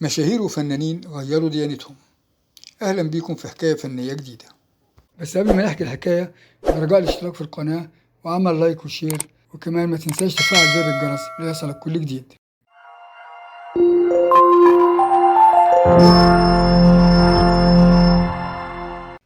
مشاهير وفنانين غيروا ديانتهم. أهلا بيكم في حكاية فنية جديدة. بس قبل ما نحكي الحكاية، برجاء الاشتراك في القناة وعمل like و share، وكمان ما تنساش تفعل زر الجرس ليصلك كل جديد.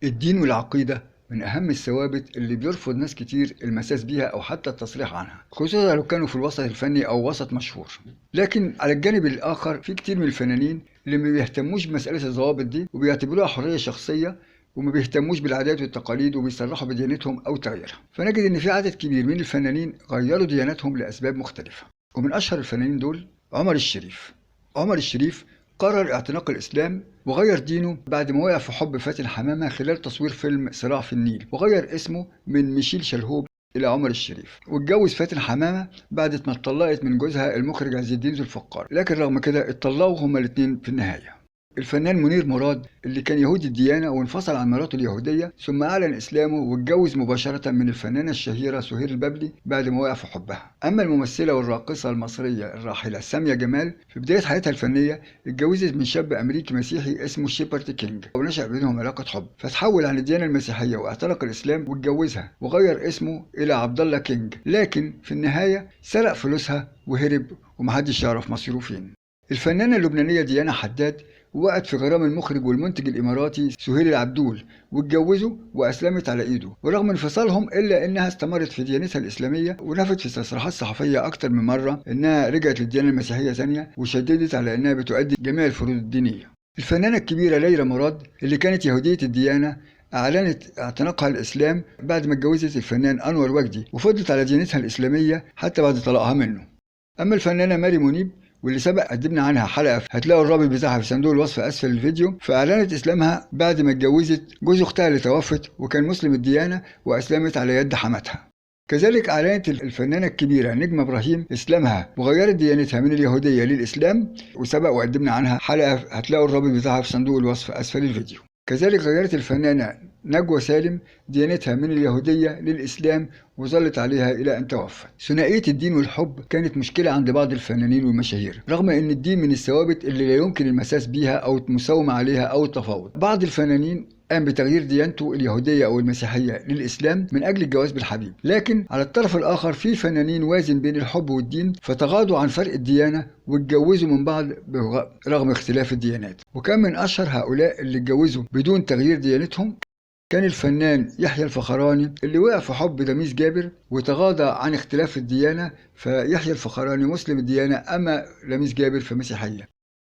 الدين والعقيدة من أهم الثوابت اللي بيرفض ناس كتير المساس بيها أو حتى التصريح عنها، خصوصا لو كانوا في الوسط الفني أو وسط مشهور. لكن على الجانب الآخر في كتير من الفنانين اللي ما بيهتموش بمسألة الضوابط دي وبيعتبروها حرية شخصية، وما بيهتموش بالعادات والتقاليد وبيصرحوا بديانتهم أو تغييرها. فنجد إن في عدد كبير من الفنانين غيروا ديانتهم لأسباب مختلفة، ومن أشهر الفنانين دول عمر الشريف. عمر الشريف قرر اعتناق الإسلام وغير دينه بعد ما وقع في حب فاتن حمامة خلال تصوير فيلم صراع في النيل، وغير اسمه من ميشيل شلهوب إلى عمر الشريف، واتجوز فاتن حمامة بعد ما اتطلقت من جوزها المخرج عز الدين ذو الفقار، لكن رغم كده اتطلقوا هما الاتنين في النهاية. الفنان منير مراد اللي كان يهودي الديانة وانفصل عن مراته اليهودية ثم أعلن إسلامه واتجوز مباشرة من الفنانة الشهيرة سهير البابلي بعد ما وقع في حبها. أما الممثلة والراقصة المصرية الراحلة سامية جمال في بداية حياتها الفنية اتجوزت من شاب أمريكي مسيحي اسمه شيبرت كينج، ونشأ بينهم علاقة حب، فتحول عن الديانة المسيحية واعتنق الإسلام واتجوزها وغير اسمه إلى عبد الله كينج، لكن في النهاية سرق فلوسها وهرب ومحدش يعرف مصيره فين. الفنانة اللبنانية ديانا حداد وقعت في غرام المخرج والمنتج الإماراتي سهيل العبدول واتجوزوا وأسلمت على إيده، ورغم انفصالهم إلا إنها استمرت في ديانتها الإسلامية، ونفت في تصريحات صحفية أكتر من مرة إنها رجعت للديانة المسيحية ثانية، وشددت على إنها بتؤدي جميع الفروض الدينية. الفنانة الكبيرة ليلى مراد اللي كانت يهودية الديانة أعلنت اعتناقها الإسلام بعد ما اتجوزت الفنان أنور وجدي، وفضلت على ديانتها الإسلامية حتى بعد طلاقها منه. أما الفنانة ماري منيب واللي سبق قدمنا عنها حلقة هتلاقوا الرابط بتاعها في صندوق الوصف أسفل الفيديو، فأعلنت إسلامها بعد ما اتجوزت جوز أختها اللي توفت وكان مسلم الديانة وأسلمت على يد حماتها. كذلك أعلنت الفنانة الكبيرة نجمة إبراهيم إسلامها وغيرت ديانتها من اليهودية للإسلام، وسبق وقدمنا عنها حلقة هتلاقوا الرابط بتاعها في صندوق الوصف أسفل الفيديو. كذلك غيرت الفنانة نجوى سالم ديانتها من اليهودية للإسلام وظلت عليها إلى أن توفت. ثنائية الدين والحب كانت مشكلة عند بعض الفنانين والمشاهير، رغم أن الدين من الثوابت اللي لا يمكن المساس بيها أو المساومة عليها أو التفاوض. بعض الفنانين قام بتغيير ديانته اليهودية أو المسيحية للإسلام من أجل الجواز بالحبيب، لكن على الطرف الآخر في فنانين وازن بين الحب والدين فتغاضوا عن فرق الديانة واتجوزوا من بعض رغم اختلاف الديانات. وكان من أشهر هؤلاء اللي اتجوزوا بدون تغيير ديانتهم كان الفنان يحيى الفخراني اللي وقع في حب لميس جابر وتغاضى عن اختلاف الديانة، فيحيى الفخراني مسلم الديانة أما لميس جابر فمسيحية.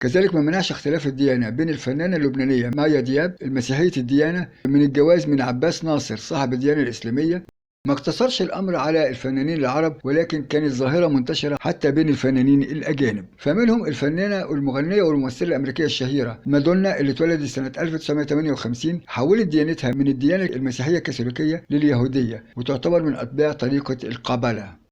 كذلك ما منعش اختلاف الديانة بين الفنانة اللبنانية مايا دياب المسيحية الديانة من الجواز من عباس ناصر صاحب الديانة الإسلامية. ما اقتصرش الأمر على الفنانين العرب، ولكن كانت ظاهرة منتشرة حتى بين الفنانين الأجانب، فمنهم الفنانة والمغنية والممثلة الأمريكية الشهيرة مادونا اللي اتولدت سنة 1958 حولت ديانتها من الديانة المسيحية الكاثوليكية لليهودية، وتعتبر من أتباع طريقة القبلة.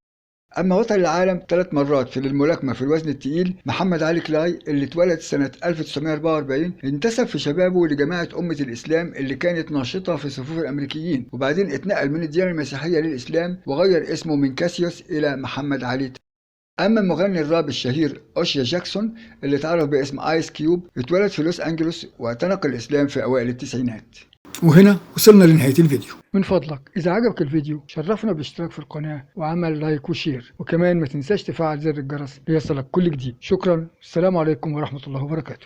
أما بطل العالم 3 مرات في الملاكمة في الوزن الثقيل محمد علي كلاي اللي اتولد سنة 1944 انتسب في شبابه لجماعة أمة الإسلام اللي كانت ناشطة في صفوف الأمريكيين، وبعدين اتنقل من الديانة المسيحية للإسلام وغير اسمه من كاسيوس إلى محمد علي. أما المغني الراب الشهير أوشيا جاكسون اللي اتعرف باسم آيس كيوب اتولد في لوس أنجلوس واعتنق الإسلام في أوائل التسعينات. وهنا وصلنا لنهاية الفيديو. من فضلك إذا عجبك الفيديو شرفنا بالاشتراك في القناة وعمل like و share، وكمان ما تنساش تفعل زر الجرس ليصلك كل جديد. شكرا، السلام عليكم ورحمة الله وبركاته.